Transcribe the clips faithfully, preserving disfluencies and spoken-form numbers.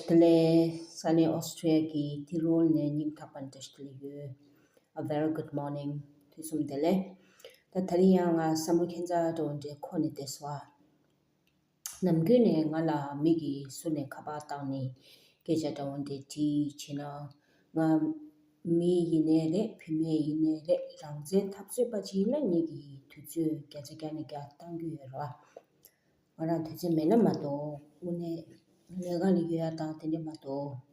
དེ་ལས་ས་གནས་ཨོ་སི་ཀྲི་ཡ་གི་ཏི་རོལ་ནས་སྙིང་ཐག་པ་ནས་བཀྲ་ཤིས་བདེ་ལེགས་ཡོད། A very good morning. དུས་གསུམ་བདེ་ལེགས། ད་དེ་རིང་ཡང་ང་བསམ་བློ་ཁྱད་མཚར་འདྲ་བོ་འདྲ་འཁོར་ནས་བསྡད་སོང་ཨ། ནམ་རྒྱུན་ནས་ང་ལ་མི་གིས་ཟུར་ནས་ཁ་པར་བཏང་ནས་སྐད་ཆ་འདྲ་བོ་འདྲ་དྲིས་བྱས་ན། ང་མི་ཡིན་ནའི་རེད། བུད་མེད་ཡིན་ནའི་རེད། རང་བཙན་འཐབ་རྩོད་པ་ཅིག་ཡིན་ན་ངེད་ཀྱིས་དུས་ཚོད་བརྒྱ་ཆ་བརྒྱ་ནས་བརྒྱ་བཏང་རྒྱུ་ཡོད་རེད་བ། ང་རང་དུས་ཚོད་མེད་ན་མ་གཏོགས་དངོས་གནས་ལས་ཀ་ལ་ཡོད་ཡ་དང་དེ་འདྲ་མ་གཏོགས་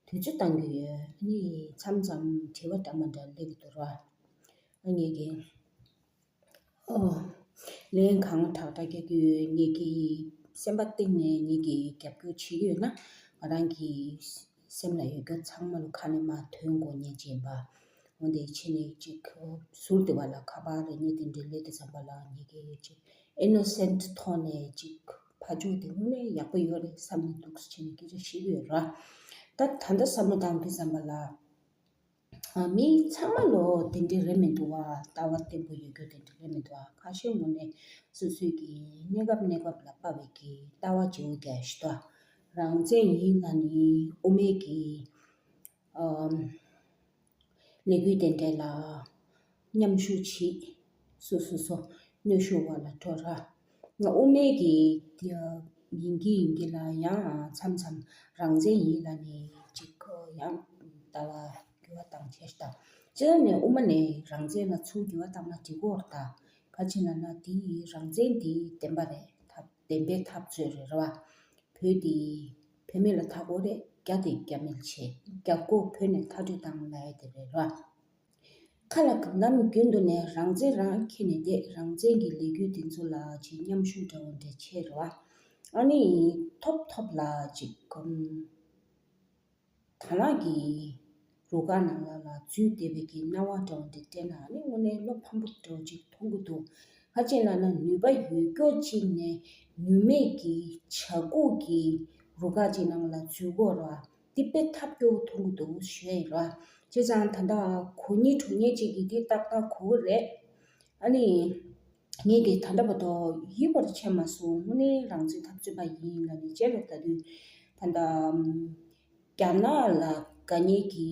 དུས་ཚོད་བཏང་རྒྱུ་ཡོད། ཨ་ནི་མཚམས་མཚམས་དྲི་བ་འདྲ་མི་འདྲ་སླེབས་ཀྱི་འདུག་ར། ཨ་ངེད་ཀྱིས་ཨོ་ལན་གང་དྲག་དྲག་རྒྱག་གི་ཡོད། ངེད་ཀྱིས་སེམས་པ་གཏིང་ནས་ངེད་ཀྱིས་རྒྱབ་སྐྱོར་བྱེད་ཀྱི་ཡོད་ན་ང་རང་གི་སེམས་ལ་ཡོད་རྒྱུ་ཚང་མ་ལོ་ཁ་ནས་མར་ཐོན་དགོས་ངེས་ཅན་པ། འོན་ཏེ་ཕྱི་ནས་ཅིག་ཟུར་དེ་བ་ལ་ཁ་པར་རེ་གཉིས་དེ་འདྲ་སླེབས་དུས་ཙམ་པ་ལ་ངེད་ཀྱིས་ཅིག་ཨི་ནོ་སེན་ཊི་ཐོག་ནས་ཅིག་ཕར་ཕྱོགས་དེ་དངོས་གནས་ཡག་པོ་ཡོད་རེད་བསམ་ནས་འདུག་སེ་བྱས་ནས་སྐད་ཆ་བཤད་ཀྱི་ཡོད་ར། ད་ད་ལྟ་བསམ་བློ་བཏང་དུས་ཙམ་པ་ལ་ཨ་མི་ཚང་མ་ལོ་དེ་འདྲ་རེད་མི་འདུག་བ། ལྟ་བ་བརྟན་པོ་ཡོད་རྒྱུ་དེ་འདྲ་རེད་མི་འདུག་བ། ཁ་ཤས་ངོ་ནས་སོ་སོའི་གི་གནས་སྐབས་གནས་སྐབས་ལ་དཔག་པའི་གི་ལྟ་བ་བརྗེ་པོ་རྒྱག་ཞིག་འདུག་རང་བཙན་ཡིན་ལབ་ནི་དབུ་མའི་གི་ཨམ། ལས་འགུལ་དེ་འདྲ་ལ་མཉམ་ཞུགས་བྱེད། སོ་སོ་སོ་གནོན་ཤུགས་འོག་ལ་འགྲོ་ར། ང་དབུ་མའི་གི་ཡིན་གྱི་ཡིན་གྱི་ལ་ཡང་མཚམས་མཚམས་རང་བཙན་ཡིན་ལབ་ནས་ཅིག་ཡང་ལྟ་བ་འགྱུར་བ་བཏང་བྱས་ཤག་སྤྱིར་ནས་དབུ་མ་ནས་རང་བཙན་ལ་ཚུར་འགྱུར་བ་བཏང་ན་འགྲིག་གི་རེད་ད། ག་ཅི་ལབ་ན་དེ་ཡི་རང་བཙན་དེ་བདེན་པ་རེད་ད། བདེན་པའི་འཐབ་རྩོད་རེད་ར་བ། བོད་དེ་བུད་མེད་ལ་ཐག་གོ་རེད། རྒྱ་དེ་རྒྱ་མི་ལ་བྱེད། རྒྱ་མགོ་བོད་ནས་མཐའ་སྐྲོད་བཏང་ལབ་ཡ་དེ་རེད་ར། ཁ་ལ་ནམ་རྒྱུན་དུ་ནས་རང་བཙན་རང་འཁྱེར་ནས་བསྡད། རང་བཙན་གྱི་ལས་འགུལ་དེ་ཚོ་ལ་ཅིག་མཉམ་ཞུགས་འདྲ་བོ་འདྲ་བྱས་ར་བ། ཨ་ནི་ཐོབ་ཐོབ་ལ་ཅིག་གམ། དར་ནག་གི་རུ་ཁག་ནང་ལ་ལ་འཛུལ་བསྡད་པའི་གི་སྣང་བ་འདྲ་བོ་འདི་བལྟས་ན་ཨ་ནི་དངོས་གནས་བློ་ཕམ་པོ་འདྲ་བོ་ཅིག་མཐོང་གི་འདུག་ག་ཅི་ལབ་ན་ནུས་པ་ཡོད་རྒྱུ་ཅིག་ནས་ནུས་མེད་ཀྱི་བྱ་སྒུག་གི་རུ་ཁག་ཅིག་ནང་ལ་འཛུལ་དགོས་ར། འདི་དཔེ་ཐབས་སྐྱོ་བོ་མཐོང་གི་འདུག་ཞུ་ཡ་ཡིན་ར། བྱས་ཙང་ད་ལྟ་གོ་མཁན་གྲོལ་མཁན་ཅིག་གིས་འདི་ཏག་ཏག་གོ་གི་རེད། ཨ་ནི། ངས་ཀྱིས་ད་ལྟ་བར་དུ་ཡིད་བར་ཆད་མ་སོང་། དངོས་གནས་རང་བཙན་འཐབ་རྩོད་པ་ཡིན་ལབ་ནས་རྗེས་ལ་ད་དུས་ད་ལྟ་རྒྱ་ནག་ལ་དགའ་ཉེ་གི་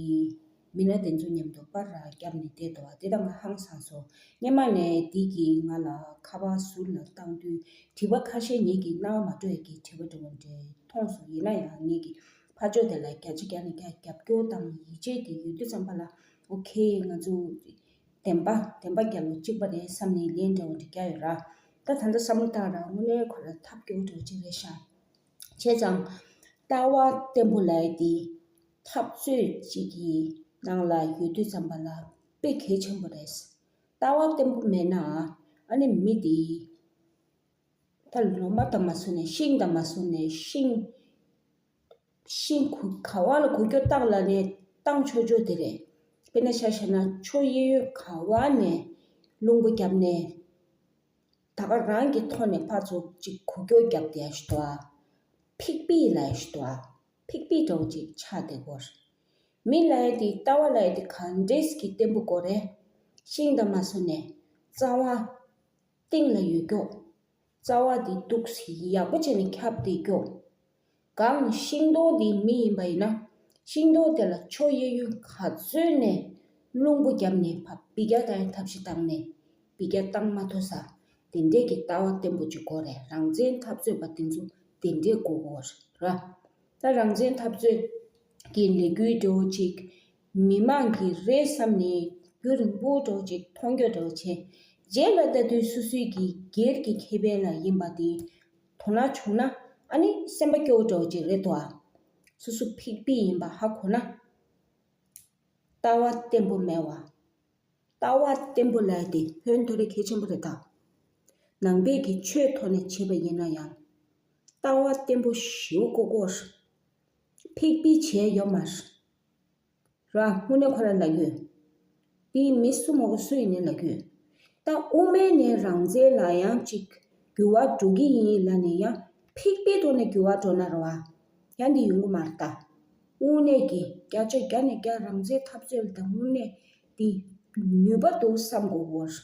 མི་སྣ་དེ་ཚོ་མཉམ་དུ་པར་ར་བརྒྱབ་ནས་བསྡད་འདུག་བ། དེ་ད་ང་ཧང་སངས་སོང་། སྔོན་མ་ནས་དེ་གིས་ང་ལ་ཁ་པར་ཟུར་ལ་བཏང་དུས་དྲི་བ་ཁ་ཤས་ངེད་ཀྱི་རྣ་བ་མ་འགྲོ་ཡ་གི་དྲི་བ་འདྲ་བོ་འདྲ་མཐོང་སོང་། ཡིན་ན་ཡང་ངེད་ཀྱི་ཕར་ཕྱོགས་དེ་ལ་བརྒྱ་ཆ་བརྒྱ་ནས་བརྒྱ་རྒྱབ་སྐྱོར་དང་ཡིད་ཆེས་དེ་ཡོད་དུས་ཙམ་པ་ལ་ཨོ་ཁེ་ང་ཚོ་བདེན་པ་བདེན་པ་རྒྱལ་ལོ་གཅིག་པ་རེད་བསམ་ནས་ལན་འདྲ་བོ་འདྲ་རྒྱག་ཡོད་ར། ད་ད་ལྟ་བསམ་བློ་བཏང་ར་དངོས་གནས་ཁོ་ར་ཐབས་སྐྱོ་བོ་འདྲ་བོ་ཅིག་རེད་ཤག་བྱས་ཙང་ལྟ་བ་བརྟན་པོ་ལབ་ཡ་དེ་འཐབ་རྩོད་ཅིག་གི་ནང་ལ་ཡོད་དུས་ཙམ་པ་ལ་དཔེ་གལ་ཆེན་པོ་རེད། ལྟ་བ་བརྟན་པོ་མེད་ན་ཨ་ནི་མི་དེ་ད་ལོ་མ་དང་མ་སོང་ནས་ཤིང་དང་མ་སོང་ནས་ཤིང་། ཤིང་གུ་ག་བ་ལ་གུ་གྱོ་བཏགས་ལ་ནས་བཏང་ཆོག་ཆོག་དེ་རེད། དཔེར་ན་ཤ་ཤ་ན་ཆུ་གཡས་གཡོན་ག་བ་ནས་རླུང་བུ་བརྒྱབ་ནས་ད་ག་རང་གི་ཐོག་ནས་ཕར་ཚུར་ཅིག་གུ་གྱོ་བརྒྱབ་བསྡད་ཡ་ཞིག་འདུག་ཨ། ཕིག་པི་ལབ་ཡ་ཞིག་འདུག་ཨ། ཕིག་པི་འདྲ་བོ་ཅིག་ཆགས་བསྡད་ཀྱི་ཡོད་རེད། མི་ལབ་ཡ་དེ་ལྟ་བ་ལབ་ཡ་དེ་ག་འདྲས་ཀྱི་བརྟན་པོ་དགོས་རེད། ཤིང་དང་མ་སོང་ནས་རྩ་བ་སྟེང་ལ་ཡོད་རྒྱུ། རྩ་བ་དེ་འདུག་སེ་ཡག་པོ་བྱས་ནས་ཁྱབ་བསྡད་རྒྱུ། གང་ཤིང་སྡོང་དེ་མི་ཡིན་པ་ཡིན་ན་ཤིང་སྡོང་དེ་ལ་ཕྱོགས་གཡས་གཡོན་ག་ཚོད་ནས་རླུང་བུ་བརྒྱབ་ནས་ཕར་འབུད་རྒྱག་བཏང་ཡ་ཐབས་ཤེས་བཏང་ནས་འབུད་རྒྱག་བཏང་མ་ཐུབ་ས་དེ་འདྲས་ཀྱི་ལྟ་བ་བརྟན་པོ་ཅིག་དགོས་རེད། རང་བཙན་འཐབ་རྩོད་པ་དེ་ཚོ་དེ་འདྲས་དགོས་དགོས་རེད། ད་རང་བཙན་འཐབ་རྩོད་ཀྱི་ལས་འགུལ་འདྲ་བོ་ཅིག་མི་མང་གི་རེད་བསམ་ནས་རྒྱུན་རིང་པོ་འདྲ་བོ་ཅིག་མཐོང་རྒྱུ་འདྲ་བོ་བྱས། རྗེས་ལ་ལྟ་དུས་སོ་སོའི་གི་སྒེར་གྱི་ཁེ་ཕན་ལ་ཡིན་པ་དེ་དོ་སྣང་བྱུང་ན་ཨ་ནི་སེམས་པ་སྐྱོ་བོ་འདྲ་བོ་ཅིག་རེད་དོ། ཨ། སོ་སོ་ཕིག་པི་ཡིན་པ་ཧ་གོ་ན། ལྟ་བ་བརྟན་པོ་མེད་པ། ལྟ་བ་བརྟན་པོ་ལབ་ཡ་དེ་ཧོན་ཐོར་རེ་གལ་ཆེན་པོ་རེད་ད། ནང་པའི་གི་ཆོས་ཐོག་ནས་བྱས་པ་ཡིན་ན་ཡང་། ལྟ་བ་བརྟན་པོ་ཞེ་པོ་དགོས་ཀྱི་ཡོད་རེད། ཕིག་པི་བྱས་ཡོད་མ་རེད། ར་དངོས་གནས་ཁོ་ར་ལབ་ཀྱི་ཡོད། དེ་མི་སུ་མ་གོ་སུ་ཡིན་ནའི་ལབ་ཀྱི་ཡོད། ད་དབུ་མའི་ནས་རང་བཙན་ལ་ཡང་ཅིག་འགྱུར་བ་འགྲོ་གི་ཡིན་ལབ་ནས་ཡང་ཕིག་པའི་ཐོག་ནས་འགྱུར་བ་འགྲོ་ན་རེད་བ། ཡང་འདི་ཡོང་གི་མ་རེད་ད། དངོས་གནས་ཀྱི་བརྒྱ་ཆ་བརྒྱ་ནས་བརྒྱ་རང་བཙན་འཐབ་རྩོད་ལ་ད་དངོས་གནས་འདི་ནུས་པ་འདུག་བསམ་དགོས་ཀྱི་ཡོད་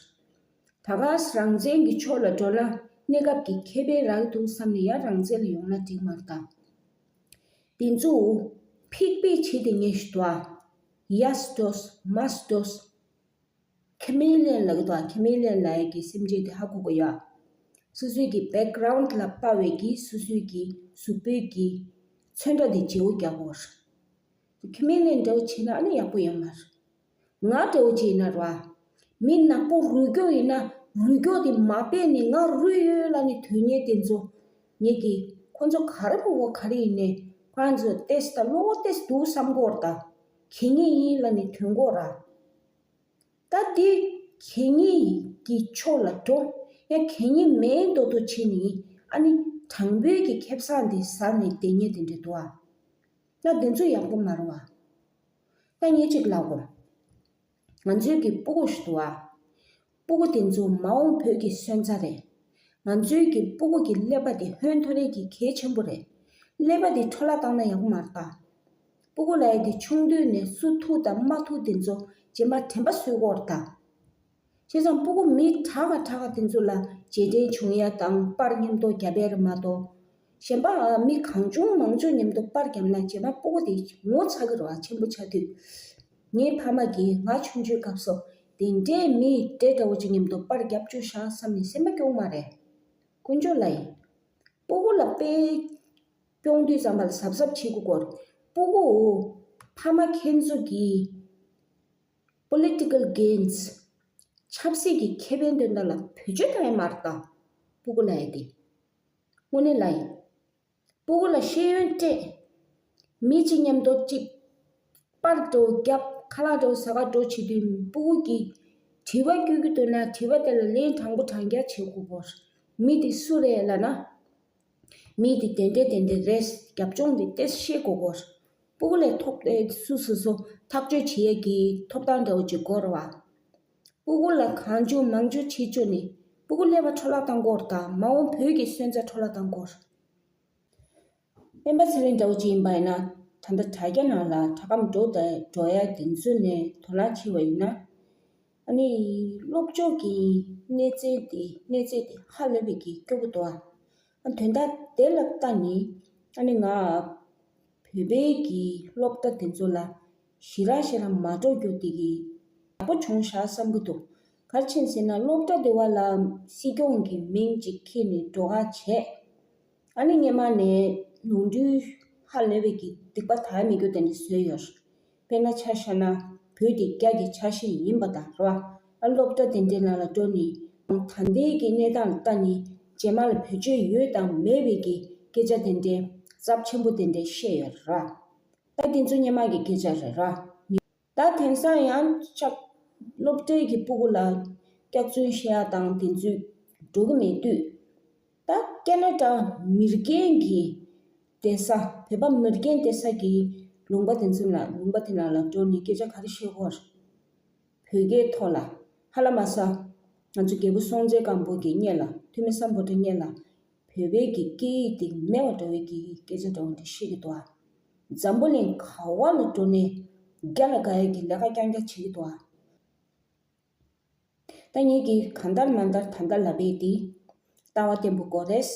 རེད། ད་ག་རང་བཙན་གྱི་ཕྱོགས་ལ་འགྲོ་ན་གནས་སྐབས་ཀྱི་ཁེ་ཕན་རག་གི་འདུག་བསམ་ནས་ཡང་རང་བཙན་ལ་ཡོང་ན་འགྲིག་མ་རེད་ད། དེ་ཚོ་ཕིག་པའི་བྱེད་དེ་ངེས་ཤིག་ཏུ་ཨ། ཡས་འགྲོ་མས་འགྲོ། ཁེ་མེ་ལེན་ལབ་ཀྱི་འདུག་ཁེ་མེ་ལེན་ལབ་ཡ་གི་སེམས་ཅན་དེ་ཧ་གོ་གི་ཡོད། སོ་སོའི་གི་བེག་གྷ་རའུན་ཌ་ལ་དཔག་པའི་གི་སོ་སོའི་གི་གཟུགས་པོའི་གི་ཚོན་ཁྲ་དེ་བརྗེ་པོ་རྒྱག་གོ། ཁེ་མེ་ལེན་འདྲ་བོ་བྱས་ན་ཨ་ནི་ཡག་པོ་ཡོད་མ་རེད། ང་འདྲ་བོ་བྱས་ན་ར། མི་ནག་པོ་རུལ་རྒྱུ་ཡིན་ན་རུལ་རྒྱུ་དེ་མ་སྦས་ནས་ང་རུལ་ཡོད་ལབ་ནས་དོན་གཉེར་དེ་ཚོ། ངེད་ཀྱིས་ཁོ་ཚོ་ག་རེ་མོ་བོ་ག་རེ་ཡིན་ནས་ཁོ་རང་ཚོ་ཏེས་ད་བློ་ཏེས་འདུག་བསམ་གོ་ར་ད། གད་སྙིགས་ཡིན་ལབ་ནས་དོན་གོ་ར། ད་དེ་གད་སྙིགས་ཀྱི་ཕྱོགས་ལ་འགྲོ། ཡང་གད་སྙིགས་མེད་མདོག་མདོག་བྱས་ནས་ཨ་ནི་དྲང་པོའི་གི་ཁེ་བཟང་དེ་ཟ་ནས་བསྡད་མཁན་དེ་འདྲ་འདུག་ཨ། ད་དེ་ཚོ་ཡག་པོ་མ་རེད་བ། ད་ངས་གཅིག་ལབ་གོ། ང་ཚོའི་གི་སྤུ་གུ་ཞིག་འདུག་ཨ། སྤུ་གུ་དེ་ཚོ་མ་འོངས་བོད་ཀྱི་སོན་རྩ་རེད། ང་ཚོའི་གི་སྤུ་གུ་གི་ཀླད་པ་དེ་ཧོན་ཐོར་རེ་གི་གལ་ཆེན་པོ་རེད། ཀླད་པ་དེ་འཕྲོ་བརླག་བཏང་ན་ཡག་པོ་མ་རེད་ད། སྤུ་གུ་ལབ་ཡ་དེ་ཆུང་དུས་ནས་སུ་ཐུག་དང་མ་ཐུག་དེ་ཚོ་རྗེས་མ་དྲན་པ་གསོས་དགོས་རེད་ད། བྱས་ཙང་སྤུ་གུ་མི་དྲག་ག་དྲག་ག་དེ་ཚོ་ལ་རྗེས་དྲན་བྱུང་ཡ་དང་པར་མཉམ་དུ་རྒྱབ་ཡ་རེད་མ་གཏོགས། གཞན་པ་མི་གང་བྱུང་མང་བྱུང་མཉམ་དུ་པར་བརྒྱབ་ན་རྗེས་མ་སྤུ་གུ་དེ་ངོ་ཚ་གི་རེད་བ། ཆེན་པོ་ཆགས་དུས། ངའི་ཕ་མ་གིས་ང་ཆུང་ཆུང་སྐབས་སུ་དེ་འདྲའི་མི་འདྲེ་འདྲ་བོ་ཅིག་མཉམ་དུ་པར་རྒྱབ་བཅུག་ཤག་བསམ་ནས་སེམས་པ་སྐྱོ་མ་རེད། དཀོན་མཆོག་ལ་ཡིན། སྤུ་གུ་ལ་དཔེ་སྐྱོང་དུས་ཙམ་པ་ལ་གཟབ་གཟབ་བྱེད་དགོས་སྐོར། སྤུ་གུ་ཕ་མ་ཁྱེད་ཚོ་གིས་political gains ཆབ་སྲིད་ཀྱི་ཁེ་ཕན་དོན་དག་ལ་བེད་སྤྱོད་བཏང་ཡ་མ་རེད་ད། སྤུ་གུ་ལ་ཡ་དེ། དངོས་གནས་ལ་ཡིན། སྤུ་གུ་ལ་ཤེས་ཡོན་སྤྲད། མི་གཅིག་མཉམ་དུ་གཅིག་པར་འགྲོ་རྒྱབ། ཁ་ལག་འགྲོ་ཟ་ག་འགྲོ་བྱེད་དུས་སྤུ་གུ་གིས་དྲི་བ་བསྐྱོན་གྱི་འདུག་ན་དྲི་བ་དེ་ལ་ལན་དྲང་པོ་དྲང་རྒྱག་བྱེད་དགོས་སྐོར། མི་དེ་སུ་རེད་ལབ་ན། མི་དེ་དེ་འདྲས་དེ་འདྲས་རེད། རྒྱབ་ལྗོངས་དེ་ཏོག་ཙམ་ཤེས་དགོས་སྐོར། སྤུ་གུ་ལ་ཐོབ་ཨེ་སུ་སོ་སོ་ཐག་གཅོད་བྱེད་ཡས་ཀྱི་ཐོབ་ཐང་འདྲ་བོ་ཅིག་དགོས་རེད་བ། སྤུ་གུ་ལ་གང་བྱུང་མང་བྱུང་བྱེད་བཅུག་ནས་སྤུ་གུ་ཀླད་པ་འཕྲོ་བརླག་བཏང་དགོས་རེད་ད། མ་འོངས་བོད་ཀྱི་སོན་རྩ་འཕྲོ་བརླག་བཏང་དགོས་རེད། སྤེན་པ་ཚེ་རིང་འདྲ་བོ་ཅིག་ཡིན་པ་ཡིན་ན། ད་ལྟ་དྲ་རྒྱ་ནང་ལ་དྲ་སྒམ་འགྲོ་དང་འགྲོ་ཡ་དེ་ཚོ་ནས་དོ་སྣང་བྱས་པ་ཡིན་ན། ཨ་ནི་སློབ་སྦྱོང་གི་གནས་ཚད་དེ་གནས་ཚད་དེ་ཧ་ལས་པའི་གི་སྐྱོ་པོ་འདུག་ཨ། ཨ་དོན་དག་དེ་ལ་ལྟ་ནི་ཨ་ནི་ང་བོད་པའི་གི་སློབ་གྲྭ་དེ་ཚོ་ལ་ཞེ་དྲག་ཞེ་དྲག་མ་འགྲོ་རྒྱུ་དེ་གི་ཡག་པོ་བྱུང་ཤག་བསམ་གི་འདུག་ག་རེ་བྱས་ཟེར་ན་སློབ་གྲྭ་དེ་བ་ལ་སྲིད་སྐྱོང་གི་མིང་ཅིག་འཁྱེར་ནས་འགྲོ་ག་བྱས། ཨ་ནི་སྔོན་མ་ནས་ནོར་འཁྲུལ་ཧ་ལས་པའི་གི་སྡིག་པ་དག་མི་རྒྱུ་དེ་འདྲ་བཟོས་ཡོད། དཔེར་ན་ཆ་བཞག་ན་བོད་དེ་རྒྱ་གི་ཆ་ཤས་ཡིན་པ་དང་རེད་བ། ཨ་སློབ་གྲྭ་དེ་འདྲའི་ནང་ལ་འགྲོ་ནས་ད་ལྟའི་གི་གནས་སྟངས་ལ་ལྟ་ནས་རྗེས་མ་ལ་བེད་སྤྱོད་ཡོད་དང་མེད་པའི་གི་སྐད་ཆ་དེ་འདྲའི་ཚབས་ཆེན་པོ་དེ་འདྲའི་བཤད་ཡོད་རེད། ད་དེ་ཚོ་སྔོན་མ་གི་སྐད་ཆ་རེད་ར། ད་དེང་སང་ཡང་ཆ་སློབ་གྲྭའི་གི་སྤུ་གུ་ལ་སྐྱག་རྫུན་བཤད་ཡ་དང་དེ་ཚོ་འགྲོ་གི་མེད་དུས། ད་ཀེ་ན་ཌ་མི་རྒན་གྱི་བསྡད་ས། བོད་པ་མི་རྒན་བསྡད་ས་གི་ལུང་པ་དེ་ཚོ་ལ་ལུང་པ་དེ་ནང་ལ་འགྲོ་ནས་སྐད་ཆ་ག་རེ་བཤད་ཀྱི་ཡོད་རེད། བོད་སྐད་ཐོག་ལ་ཧ་ལམ་ས། ང་ཚོ་རྒྱལ་པོ་སྲོང་བཙན་སྒམ་པོ་གི་སྔོན་ལ་ཐོན་མི་སམ་བྷོ་ཊ་སྔོན་ལ་བོད་པའི་གི་སྐད་ཡིག་དེ་མེད་པ་འདྲ་བའི་གི་སྐད་ཆ་འདྲ་བོ་འདྲ་བཤད་ཀྱི་འདུག་ཨ། འཛམ་བུ་གླིང་ག་བ་ལ་འགྲོ་ནས་རྒྱ་ལ་དགའ་ཡ་གི་ལས་ཀ་རྐྱང་རྐྱང་བྱེད་ཀྱི་འདུག་ཨ། ད་ངེད་ཀྱིས་གང་ལྟར་མ་ལྟར་ད་ལྟ་ལབ་པའི་དེ་ལྟ་བ་བརྟན་པོ་དགོས་རེད།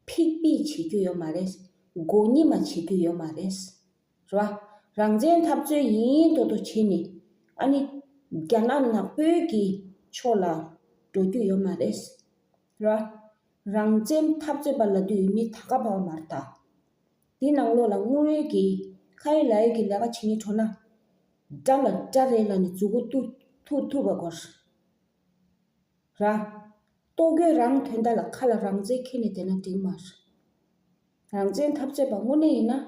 ཕིག་ཕིག་བྱེད་རྒྱུ་ཡོད་མ་རེད། མགོ་གཉིས་མ་བྱེད་རྒྱུ་ཡོད་མ་རེད། རེད་བ། རང་བཙན་འཐབ་རྩོད་ཡིན་མདོག་མདོག་བྱས་ནས་ཨ་ནི་རྒྱ་ནག་ནག་པོའི་གི་ཕྱོགས་ལ་འགྲོ་རྒྱུ་ཡོད་མ་རེད། རེད་བ། རང་བཙན་འཐབ་རྩོད་པ་ལབ་དུས་མི་ད་ག་པ་བ་མ་རེད་ད། འདི་ནང་ལོགས་ལ་དངུལ་རེ་གི་ཁ་ཡི་ལ་ཡི་གི་ལས་ཀ་བྱེད་མཁན་འགྲོ་ན། དགྲ་ལ་དགྲ་རེད་ལབ་ནས་མཛུབ་གུ་ཐུག་ཐུག་ཐུག་པ་དགོས། ར། ལྟོ་གོས་རང་དོན་དག་ལ་ཁ་ལ་རང་བཙན་འཁྱེར་ནས་བསྡད་ན་འགྲིག་མ་རེད། རང་བཙན་འཐབ་རྩོད་པ་དངོས་གནས་ཡིན་ན།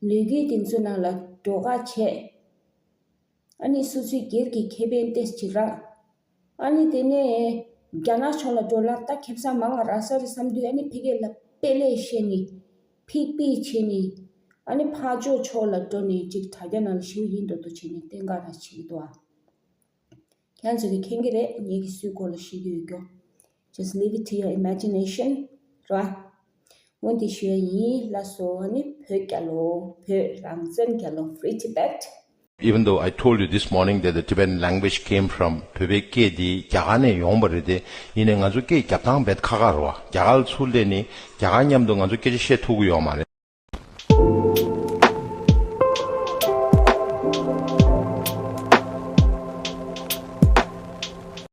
ལས་འགུལ་དེ་ཚོའི་ནང་ལ་འགྲོ་ཁ་བྱས། ཨ་ནི་སོ་སོའི་སྒེར་གྱི་ཁེ་ཕན་ཏོག་ཙམ་རག་ཨ་ནི་དེ་ནས་རྒྱ་ནག་ཕྱོགས་ལ་འགྲོ་ན་ད་ཁེ་བཟང་མང་བ་རག་ས་རེད་བསམ་དུས་ཨ་ནི་ཕ་གི་ལ་དཔེ་ལས་བཤད་ནས་ཕིག་ཕིག་བྱས་ནས་ཨ་ནི་ཕར་ཕྱོགས་ཕྱོགས་ལ་འགྲོ་ནས་ཅིག་དྲ་རྒྱ་ནང་ལ་ཞེ་པོ་ཡིན་མདོག་མདོག་བྱས་ནས་བསྟན་ག་ར་བྱེད་ཀྱི་འདུག་ཨ། ཁྱེད་ཚོ་གིས་མཁྱེན་གྱི་རེད། ངེད་ཀྱིས་སུའི་སྐོར་ལ་བཤད་ཀྱི་ཡོད་ཀྱང་། Just leave it to your imagination. ར། འོན་ཏེ་ཞུ་ཡ་ཡིན་ལ་སོ་ནི་བོད་རྒྱལ་ལོ། བོད་རང་བཙན་རྒྱལ་ལོ། Free Tibet. Even though I told you this morning that the Tibetan language came from བོད་པའི་སྐད་འདི་རྒྱ་གར་ནས་ཡོང་བ་རེད་དེ། ཡིན་ནའི་ང་ཚོ་སྐད་རྒྱབ་སྟངས་རྦད་ཁག་ཁག་རེད་བ། རྒྱ་གར་ལ་ཚུར་སླེབས་ནས་རྒྱ་གར་མཉམ་དུ་ང་ཚོ་སྐད་ཆ་བཤད་ཐུབ་ཀྱི་ཡོད་མ་རེད།